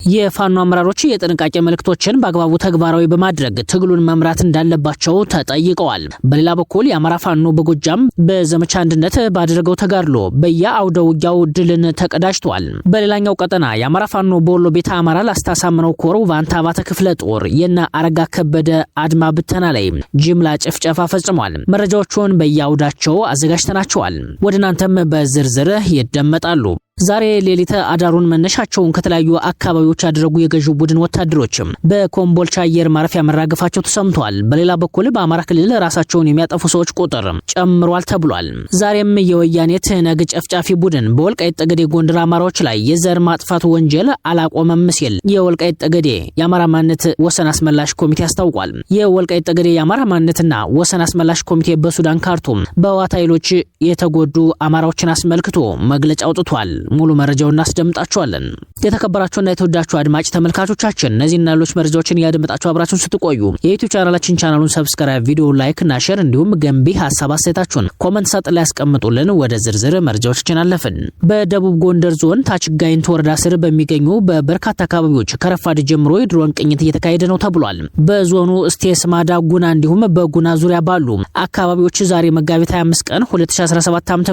የፋኖ አመራሮች የጥንቃቄ መልእክቶችን በአግባቡ ተግባራዊ በማድረግ ትግሉን መምራት እንዳለባቸው ተጠይቀዋል። በሌላ በኩል የአማራ ፋኖ በጎጃም በዘመቻ አንድነት ባደረገው ተጋድሎ በየአውደ ውጊያው ድልን ተቀዳጅቷል። በሌላኛው ቀጠና የአማራ ፋኖ በወሎ ቤተ አማራ ላስታ አሳምነው ኮር ውባንተ አባተ ክፍለ ጦር የነ አረጋ ከበደ አድማ ብተና ላይ ጅምላ ጭፍጨፋ ፈጽሟል። መረጃዎቹን በየአውዳቸው አዘጋጅተናቸዋል። ወደ እናንተም በዝርዝር ይደመጣሉ። ዛሬ ሌሊት አዳሩን መነሻቸውን ከተለያዩ አካባቢዎች ያደረጉ የገዢው ቡድን ወታደሮችም በኮምቦልቻ አየር ማረፊያ መራገፋቸው ተሰምቷል። በሌላ በኩል በአማራ ክልል ራሳቸውን የሚያጠፉ ሰዎች ቁጥር ጨምሯል ተብሏል። ዛሬም የወያኔ ትህነግ ጨፍጫፊ ቡድን በወልቃይት ጠገዴ ጎንደር አማራዎች ላይ የዘር ማጥፋት ወንጀል አላቆመም ሲል የወልቃይት ጠገዴ የአማራ ማንነት ወሰን አስመላሽ ኮሚቴ አስታውቋል። የወልቃይት ጠገዴ የአማራ ማንነትና ወሰን አስመላሽ ኮሚቴ በሱዳን ካርቱም በህወሓት ኃይሎች የተጎዱ አማራዎችን አስመልክቶ መግለጫ አውጥቷል። ሙሉ መረጃውን እናስደምጣችኋለን። የተከበራችሁና የተወዳችሁ አድማጭ ተመልካቾቻችን፣ እነዚህና ሌሎች መረጃዎችን እያደመጣችሁ አብራችሁን ስትቆዩ የዩቲዩብ ቻናላችን ቻናሉን subscribe፣ ቪዲዮ like እና share እንዲሁም ገንቢ ሀሳብ አስተያየታችሁን comment ሳጥን ላይ ያስቀምጡልን። ወደ ዝርዝር መረጃዎችን አለፍን። በደቡብ ጎንደር ዞን ታች ጋይንት ወረዳ ስር በሚገኙ በበርካታ አካባቢዎች ከረፋድ ጀምሮ የድሮን ቅኝት እየተካሄደ ነው ተብሏል። በዞኑ እስቴ ስማዳ፣ ጉና እንዲሁም በጉና ዙሪያ ባሉ አካባቢዎች ዛሬ መጋቢት 25 ቀን 2017 ዓ.ም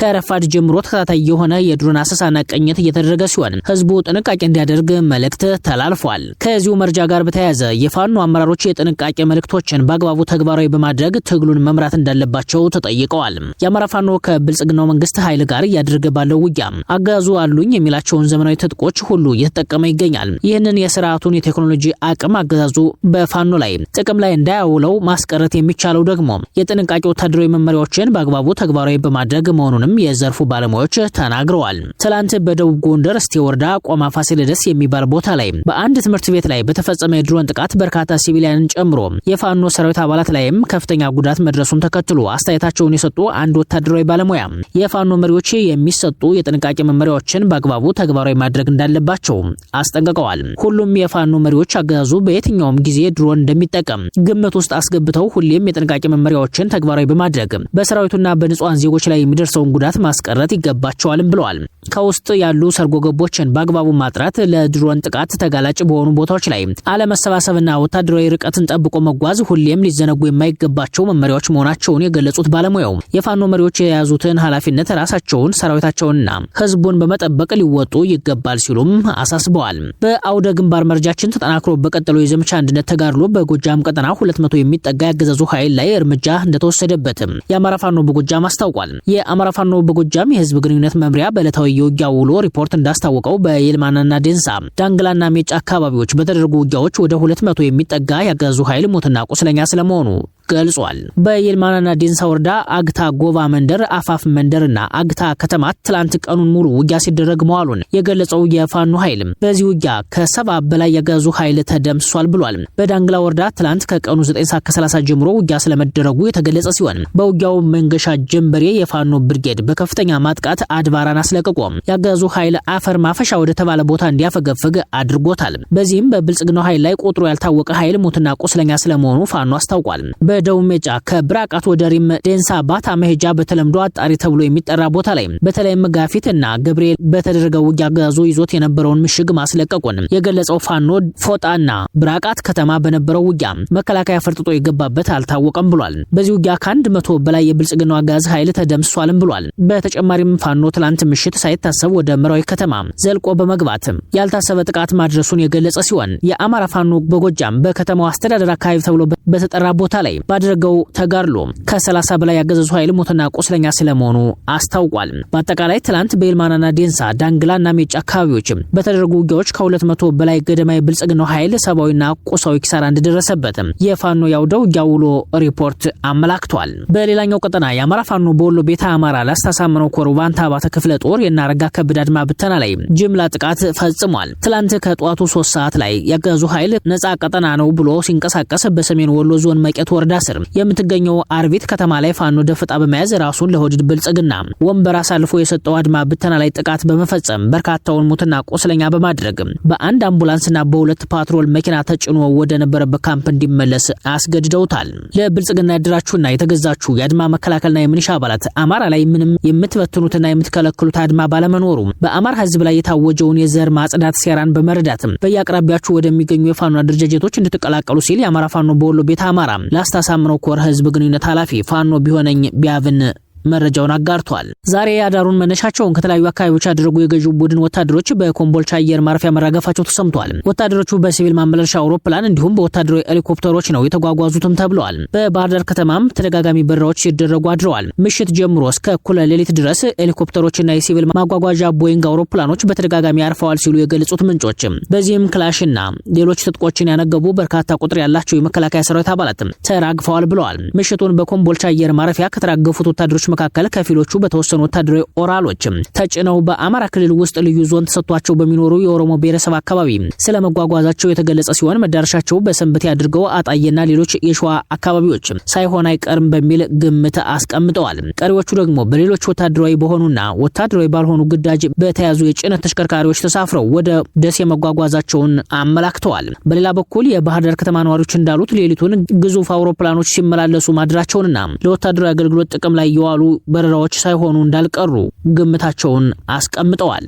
ከረፋድ ጀምሮ ተከታታይ የሆነ የድሮን አሰሳና ቅኝት እየተደረገ ሲሆን ህዝቡ ጥንቃቄ እንዲያደርግ መልእክት ተላልፏል። ከዚሁ መረጃ ጋር በተያያዘ የፋኖ አመራሮች የጥንቃቄ መልእክቶችን በአግባቡ ተግባራዊ በማድረግ ትግሉን መምራት እንዳለባቸው ተጠይቀዋል። የአማራ ፋኖ ከብልጽግናው መንግስት ኃይል ጋር እያደረገ ባለው ውጊያ አገዛዙ አሉኝ የሚላቸውን ዘመናዊ ትጥቆች ሁሉ እየተጠቀመ ይገኛል። ይህንን የስርዓቱን የቴክኖሎጂ አቅም አገዛዙ በፋኖ ላይ ጥቅም ላይ እንዳያውለው ማስቀረት የሚቻለው ደግሞ የጥንቃቄ ወታደራዊ መመሪያዎችን በአግባቡ ተግባራዊ በማድረግ መሆኑንም የዘርፉ ባለሙያዎች ተናግረዋል። ትላንት በደቡብ ጎንደር እስቴ ወረዳ ቆማ ፋሲለደስ የሚባል ቦታ ላይ በአንድ ትምህርት ቤት ላይ በተፈጸመ የድሮን ጥቃት በርካታ ሲቪሊያንን ጨምሮ የፋኖ ሰራዊት አባላት ላይም ከፍተኛ ጉዳት መድረሱን ተከትሎ አስተያየታቸውን የሰጡ አንድ ወታደራዊ ባለሙያ የፋኖ መሪዎች የሚሰጡ የጥንቃቄ መመሪያዎችን በአግባቡ ተግባራዊ ማድረግ እንዳለባቸው አስጠንቅቀዋል። ሁሉም የፋኖ መሪዎች አገዛዙ በየትኛውም ጊዜ ድሮን እንደሚጠቀም ግምት ውስጥ አስገብተው ሁሌም የጥንቃቄ መመሪያዎችን ተግባራዊ በማድረግ በሰራዊቱና በንጹሃን ዜጎች ላይ የሚደርሰውን ጉዳት ማስቀረት ይገባቸዋልም ብለዋል። ከውስጥ ያሉ ሰርጎ ገቦችን በአግባቡ ማጥራት፣ ለድሮን ጥቃት ተጋላጭ በሆኑ ቦታዎች ላይ አለመሰባሰብና ወታደራዊ ርቀትን ጠብቆ መጓዝ ሁሌም ሊዘነጉ የማይገባቸው መመሪያዎች መሆናቸውን የገለጹት ባለሙያው የፋኖ መሪዎች የያዙትን ኃላፊነት ራሳቸውን፣ ሰራዊታቸውንና ህዝቡን በመጠበቅ ሊወጡ ይገባል ሲሉም አሳስበዋል። በአውደ ግንባር መረጃችን ተጠናክሮ በቀጠለው የዘመቻ አንድነት ተጋድሎ በጎጃም ቀጠና 200 የሚጠጋ ያገዛዙ ኃይል ላይ እርምጃ እንደተወሰደበትም የአማራ ፋኖ በጎጃም አስታውቋል። የአማራ ፋኖ በጎጃም የህዝብ ግንኙነት መምሪያ በዕለታዊ የውጊያ ውሎ ሪፖርት እንዳስታወቀው በይልማናና ዴንሳ፣ ዳንግላና ሜጫ አካባቢዎች በተደረጉ ውጊያዎች ወደ 200 የሚጠጋ ያገዛዙ ኃይል ሞትና ቁስለኛ ስለመሆኑ ገልጿል። በይልማናና ዴንሳ ወረዳ አግታ ጎባ መንደር፣ አፋፍ መንደርና አግታ ከተማ ትላንት ቀኑን ሙሉ ውጊያ ሲደረግ መዋሉን የገለጸው የፋኖ ኃይል በዚህ ውጊያ ከ70 በላይ ያገዛዙ ኃይል ተደምስሷል ብሏል። በዳንግላ ወረዳ ትላንት ከቀኑ 9 ሰዓት ከ30 ጀምሮ ውጊያ ስለመደረጉ የተገለጸ ሲሆን በውጊያው መንገሻ ጀንበሬ የፋኖ ብርጌድ በከፍተኛ ማጥቃት አድባራን አስለቅቆ ያገዛዙ ኃይል አፈር ማፈሻ ወደ ተባለ ቦታ እንዲያፈገፍግ አድርጎታል። በዚህም በብልጽግናው ኃይል ላይ ቁጥሩ ያልታወቀ ኃይል ሞትና ቁስለኛ ስለመሆኑ ፋኖ አስታውቋል። በደቡብ ሜጫ ከብራቃት ወደ ሪም ዴንሳ ባታ መሄጃ በተለምዶ አጣሪ ተብሎ የሚጠራ ቦታ ላይ በተለይም ጋፊት እና ገብርኤል በተደረገ ውጊያ አገዛዙ ይዞት የነበረውን ምሽግ ማስለቀቁን የገለጸው ፋኖ ፎጣና ብራቃት ከተማ በነበረው ውጊያ መከላከያ ፈርጥጦ የገባበት አልታወቀም ብሏል። በዚህ ውጊያ ከ100 በላይ የብልጽግናው አገዛዝ ኃይል ተደምስሷልም ብሏል። በተጨማሪም ፋኖ ትላንት ምሽት ሳይታሰብ ወደ መራዊ ከተማ ዘልቆ በመግባት ያልታሰበ ጥቃት ማድረሱን የገለጸ ሲሆን የአማራ ፋኖ በጎጃም በከተማው አስተዳደር አካባቢ ተብሎ በተጠራ ቦታ ላይ ባደረገው ተጋድሎ ከ30 በላይ ያገዛዙ ኃይል ሞትና ቁስለኛ ስለመሆኑ አስታውቋል። በአጠቃላይ ትላንት በይልማናና ዴንሳ፣ ዳንግላና ሜጫ አካባቢዎች በተደረጉ ውጊያዎች ከ200 በላይ ገደማ የብልጽግናው ኃይል ሰብአዊና ቁሳዊ ኪሳራ እንደደረሰበት የፋኖ ያውደ ውጊያ ውሎ ሪፖርት አመላክቷል። በሌላኛው ቀጠና የአማራ ፋኖ በወሎ ቤተ አማራ ላስታ አሳምነው ኮር ውባንተ አባተ ክፍለ ጦር የናረጋ ከበደ አድማ ብተና ላይ ጅምላ ጥቃት ፈጽሟል። ትላንት ከጠዋቱ 3 ሰዓት ላይ ያገዛዙ ኃይል ነጻ ቀጠና ነው ብሎ ሲንቀሳቀስ በሰሜን ወሎ ዞን መቄት ወረዳ ስር የምትገኘው አርቢት ከተማ ላይ ፋኖ ደፈጣ በመያዝ ራሱን ለሆድድ ብልጽግና ወንበር አሳልፎ የሰጠው አድማ ብተና ላይ ጥቃት በመፈጸም በርካታውን ሙትና ቁስለኛ በማድረግ በአንድ አምቡላንስና በሁለት ፓትሮል መኪና ተጭኖ ወደ ነበረበት ካምፕ እንዲመለስ አስገድደውታል። ለብልጽግና ያደራችሁና የተገዛችሁ የአድማ መከላከልና የሚሊሻ አባላት አማራ ላይ ምንም የምትበትኑትና የምትከለክሉት አድማ ባለመኖሩ በአማራ ሕዝብ ላይ የታወጀውን የዘር ማጽዳት ሴራን በመረዳት በየአቅራቢያችሁ ወደሚገኙ የፋኖ አደረጃጀቶች እንድትቀላቀሉ ሲል የአማራ ፋኖ በወሎ ቤተ አማራ ላስታ ሳምነው ኮር ህዝብ ግንኙነት ኃላፊ ፋኖ ቢሆነኝ ቢያብን መረጃውን አጋርቷል። ዛሬ አዳሩን መነሻቸውን ከተለያዩ አካባቢዎች ያደረጉ የገዢው ቡድን ወታደሮች በኮምቦልቻ አየር ማረፊያ መራገፋቸው ተሰምቷል። ወታደሮቹ በሲቪል ማመላለሻ አውሮፕላን እንዲሁም በወታደራዊ ሄሊኮፕተሮች ነው የተጓጓዙትም ተብለዋል። በባህር ዳር ከተማም ተደጋጋሚ በረራዎች ሲደረጉ አድረዋል። ምሽት ጀምሮ እስከ እኩለ ሌሊት ድረስ ሄሊኮፕተሮችና የሲቪል ማጓጓዣ ቦይንግ አውሮፕላኖች በተደጋጋሚ አርፈዋል ሲሉ የገለጹት ምንጮች በዚህም ክላሽና ሌሎች ትጥቆችን ያነገቡ በርካታ ቁጥር ያላቸው የመከላከያ ሰራዊት አባላት ተራግፈዋል ብለዋል። ምሽቱን በኮምቦልቻ አየር ማረፊያ ከተራገፉት ወታደሮች መካከል ከፊሎቹ በተወሰኑ ወታደራዊ ኦራሎች ተጭነው በአማራ ክልል ውስጥ ልዩ ዞን ተሰጥቷቸው በሚኖሩ የኦሮሞ ብሔረሰብ አካባቢ ስለመጓጓዛቸው የተገለጸ ሲሆን መዳረሻቸው በሰንበቴ አድርገው አጣዬና ሌሎች የሸዋ አካባቢዎች ሳይሆን አይቀርም በሚል ግምት አስቀምጠዋል። ቀሪዎቹ ደግሞ በሌሎች ወታደራዊ በሆኑና ወታደራዊ ባልሆኑ ግዳጅ በተያዙ የጭነት ተሽከርካሪዎች ተሳፍረው ወደ ደሴ መጓጓዛቸውን አመላክተዋል። በሌላ በኩል የባህር ዳር ከተማ ነዋሪዎች እንዳሉት ሌሊቱን ግዙፍ አውሮፕላኖች ሲመላለሱ ማድራቸውንና ለወታደራዊ አገልግሎት ጥቅም ላይ የዋሉ በረራዎች ሳይሆኑ እንዳልቀሩ ግምታቸውን አስቀምጠዋል።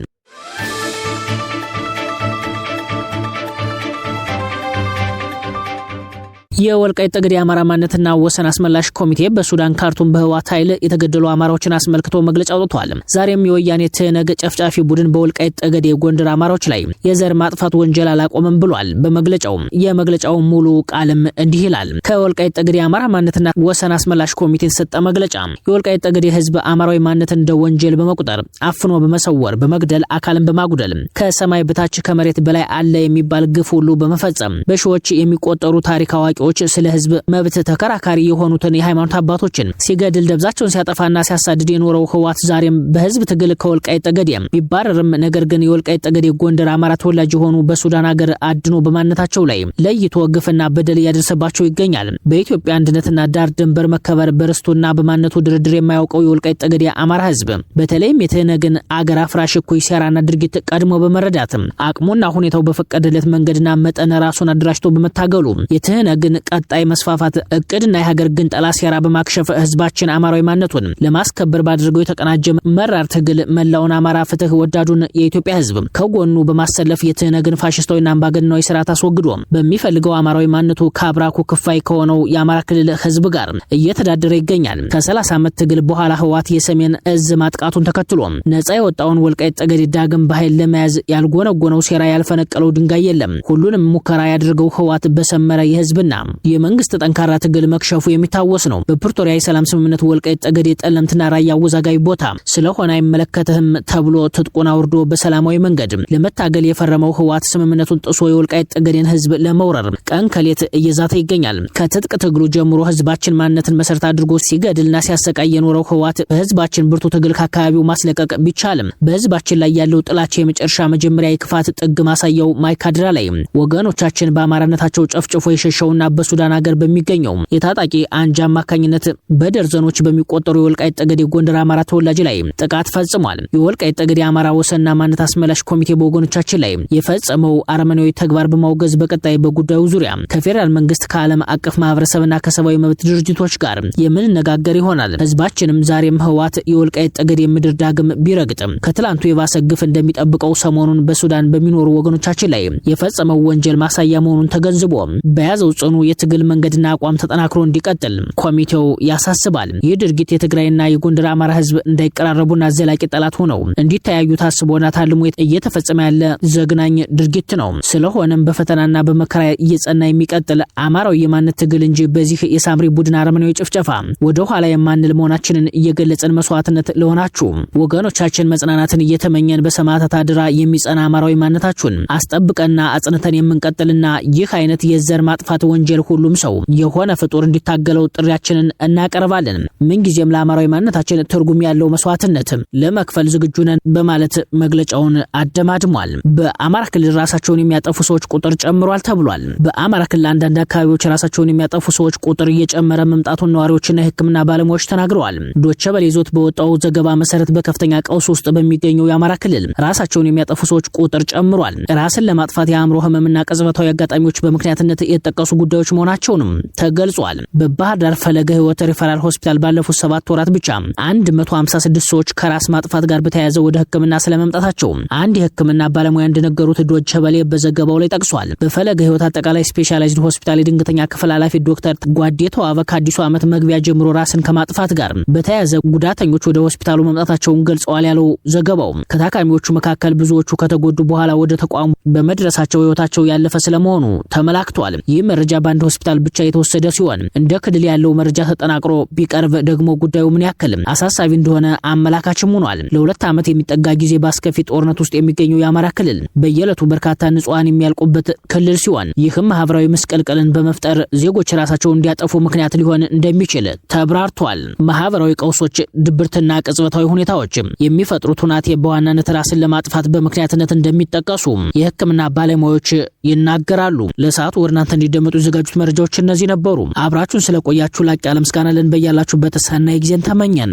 የወልቃይት ጠገዴ የአማራ ማንነትና ወሰን አስመላሽ ኮሚቴ በሱዳን ካርቱም በህወሓት ኃይል የተገደሉ አማራዎችን አስመልክቶ መግለጫ አውጥቷል። ዛሬም የወያኔ ትህነግ ጨፍጫፊ ቡድን በወልቃይት ጠገዴ ጎንደር አማራዎች ላይ የዘር ማጥፋት ወንጀል አላቆምም ብሏል። በመግለጫው የመግለጫው ሙሉ ቃልም እንዲህ ይላል። ከወልቃይት ጠገዴ የአማራ ማንነትና ወሰን አስመላሽ ኮሚቴ የተሰጠ መግለጫ የወልቃይት ጠገዴ ህዝብ አማራዊ ማንነት እንደ ወንጀል በመቁጠር አፍኖ በመሰወር በመግደል አካልን በማጉደል ከሰማይ በታች ከመሬት በላይ አለ የሚባል ግፍ ሁሉ በመፈጸም በሺዎች የሚቆጠሩ ታሪክ አዋቂዎች ስለ ህዝብ መብት ተከራካሪ የሆኑትን የሃይማኖት አባቶችን ሲገድል ደብዛቸውን ሲያጠፋና ሲያሳድድ የኖረው ህወሓት ዛሬም በህዝብ ትግል ከወልቃይት ጠገዴ ቢባረርም ነገር ግን የወልቃይት ጠገዴ ጎንደር አማራ ተወላጅ የሆኑ በሱዳን ሀገር አድኖ በማንነታቸው ላይ ለይቶ ግፍና በደል እያደረሰባቸው ይገኛል። በኢትዮጵያ አንድነትና ዳር ድንበር መከበር በርስቱና በማንነቱ ድርድር የማያውቀው የወልቃይት ጠገዴ አማራ ህዝብ በተለይም የትህነግን አገር አፍራሽ እኩይ ሴራና ድርጊት ቀድሞ በመረዳትም አቅሙና ሁኔታው በፈቀደለት መንገድና መጠን ራሱን አደራጅቶ በመታገሉ የትህነግን ቀጣይ መስፋፋት እቅድና የሀገር ግንጠላ ሴራ በማክሸፍ ህዝባችን አማራዊ ማንነቱን ለማስከበር ባደረገው የተቀናጀ መራር ትግል መላውን አማራ ፍትህ ወዳዱን የኢትዮጵያ ህዝብ ከጎኑ በማሰለፍ የትህነግን ፋሽስታዊና አምባገነናዊ ስርዓት አስወግዶ በሚፈልገው አማራዊ ማንነቱ ከአብራኩ ክፋይ ከሆነው የአማራ ክልል ህዝብ ጋር እየተዳደረ ይገኛል። ከ30 ዓመት ትግል በኋላ ህወሓት የሰሜን እዝ ማጥቃቱን ተከትሎ ነጻ የወጣውን ወልቃይት ጠገዴ ዳግም በኃይል ለመያዝ ያልጎነጎነው ሴራ ያልፈነቀለው ድንጋይ የለም። ሁሉንም ሙከራ ያደረገው ህወሓት በሰመረ የህዝብና የመንግስት ጠንካራ ትግል መክሸፉ የሚታወስ ነው። በፕሪቶሪያ የሰላም ስምምነት ወልቃይት ጠገዴ፣ ጠለምትና ራያ አወዛጋቢ ቦታ ስለሆነ አይመለከትህም ተብሎ ትጥቁን አውርዶ በሰላማዊ መንገድ ለመታገል የፈረመው ህወሓት ስምምነቱን ጥሶ የወልቃይት ጠገዴን ህዝብ ለመውረር ቀን ከሌት እየዛተ ይገኛል። ከትጥቅ ትግሉ ጀምሮ ህዝባችን ማንነትን መሰረት አድርጎ ሲገድልና ሲያሰቃይ የኖረው ህወሓት በህዝባችን ብርቱ ትግል ከአካባቢው ማስለቀቅ ቢቻልም በህዝባችን ላይ ያለው ጥላቻ የመጨረሻ መጀመሪያ የክፋት ጥግ ማሳያው ማይካድራ ላይ ወገኖቻችን በአማራነታቸው ጨፍጭፎ የሸሸውና በሱዳን ሀገር በሚገኘው የታጣቂ አንጃ አማካኝነት በደርዘኖች በሚቆጠሩ የወልቃይት ጠገዴ ጎንደር አማራ ተወላጅ ላይ ጥቃት ፈጽሟል። የወልቃይት ጠገዴ አማራ ወሰንና ማንነት አስመላሽ ኮሚቴ በወገኖቻችን ላይ የፈጸመው አረመኔያዊ ተግባር በማውገዝ በቀጣይ በጉዳዩ ዙሪያ ከፌዴራል መንግስት ከዓለም አቀፍ ማህበረሰብና ከሰብአዊ መብት ድርጅቶች ጋር የምንነጋገር ይሆናል። ህዝባችንም ዛሬም ህወሓት የወልቃይት ጠገዴ ምድር ዳግም ቢረግጥም ከትላንቱ የባሰ ግፍ እንደሚጠብቀው ሰሞኑን በሱዳን በሚኖሩ ወገኖቻችን ላይ የፈጸመው ወንጀል ማሳያ መሆኑን ተገንዝቦ በያዘው ጽኑ የትግል መንገድና አቋም ተጠናክሮ እንዲቀጥል ኮሚቴው ያሳስባል። ይህ ድርጊት የትግራይና የጎንደር አማራ ህዝብ እንዳይቀራረቡና ዘላቂ ጠላት ሆነው እንዲተያዩ ታስቦና ታልሞ እየተፈጸመ ያለ ዘግናኝ ድርጊት ነው። ስለሆነም በፈተናና በመከራ እየጸና የሚቀጥል አማራዊ የማንነት ትግል እንጂ በዚህ የሳምሪ ቡድን አረመኔያዊ ጭፍጨፋ ወደ ኋላ የማንል መሆናችንን እየገለጽን መስዋዕትነት ለሆናችሁ ወገኖቻችን መጽናናትን እየተመኘን በሰማዕታት አደራ የሚጸና አማራዊ ማንነታችሁን አስጠብቀና አጽንተን የምንቀጥልና ይህ አይነት የዘር ማጥፋት ወንጀል ወንጀል ሁሉም ሰው የሆነ ፍጡር እንዲታገለው ጥሪያችንን እናቀርባለን። ምንጊዜም ለአማራዊ ማንነታችን ትርጉም ያለው መስዋዕትነት ለመክፈል ዝግጁ ነን በማለት መግለጫውን አደማድሟል። በአማራ ክልል ራሳቸውን የሚያጠፉ ሰዎች ቁጥር ጨምሯል ተብሏል። በአማራ ክልል አንዳንድ አካባቢዎች ራሳቸውን የሚያጠፉ ሰዎች ቁጥር እየጨመረ መምጣቱን ነዋሪዎችና የሕክምና ባለሙያዎች ተናግረዋል። ዶቼ ቬለ ይዞት በወጣው ዘገባ መሰረት በከፍተኛ ቀውስ ውስጥ በሚገኘው የአማራ ክልል ራሳቸውን የሚያጠፉ ሰዎች ቁጥር ጨምሯል። ራስን ለማጥፋት የአእምሮ ህመምና ቅጽበታዊ አጋጣሚዎች በምክንያትነት የተጠቀሱ ጉዳዮች መሆናቸውንም ተገልጿል። በባህር ዳር ፈለገ ህይወት ሪፈራል ሆስፒታል ባለፉት 7 ወራት ብቻ 156 ሰዎች ከራስ ማጥፋት ጋር በተያያዘ ወደ ሕክምና ስለመምጣታቸው አንድ የሕክምና ባለሙያ እንደነገሩት ዶቼ ቬለ በዘገባው ላይ ጠቅሷል። በፈለገ ህይወት አጠቃላይ ስፔሻላይዝድ ሆስፒታል የድንገተኛ ክፍል ኃላፊ ዶክተር ጓዴ ተዋበ ከአዲሱ ዓመት መግቢያ ጀምሮ ራስን ከማጥፋት ጋር በተያያዘ ጉዳተኞች ወደ ሆስፒታሉ መምጣታቸውን ገልጸዋል ያለው ዘገባው ከታካሚዎቹ መካከል ብዙዎቹ ከተጎዱ በኋላ ወደ ተቋሙ በመድረሳቸው ህይወታቸው ያለፈ ስለመሆኑ ተመላክቷል። ይህ መረጃ በአንድ ሆስፒታል ብቻ የተወሰደ ሲሆን እንደ ክልል ያለው መረጃ ተጠናቅሮ ቢቀርብ ደግሞ ጉዳዩ ምን ያክል አሳሳቢ እንደሆነ አመላካችም ሆኗል። ለ2 ዓመት የሚጠጋ ጊዜ በአስከፊ ጦርነት ውስጥ የሚገኘው የአማራ ክልል በየዕለቱ በርካታ ንጹሃን የሚያልቁበት ክልል ሲሆን ይህም ማህበራዊ ምስቅልቅልን በመፍጠር ዜጎች ራሳቸውን እንዲያጠፉ ምክንያት ሊሆን እንደሚችል ተብራርቷል። ማህበራዊ ቀውሶች፣ ድብርትና ቅጽበታዊ ሁኔታዎች የሚፈጥሩት ሁናቴ በዋናነት ራስን ለማጥፋት በምክንያትነት እንደሚጠቀሱ የሕክምና ባለሙያዎች ይናገራሉ። ለሰዓቱ ወደ እናንተ እንዲደመጡ የተዘጋጁት መረጃዎች እነዚህ ነበሩ። አብራችሁን ስለቆያችሁ ላቅ ያለ ምስጋና ለን በያላችሁበት ሰናይ ጊዜን ተመኘን።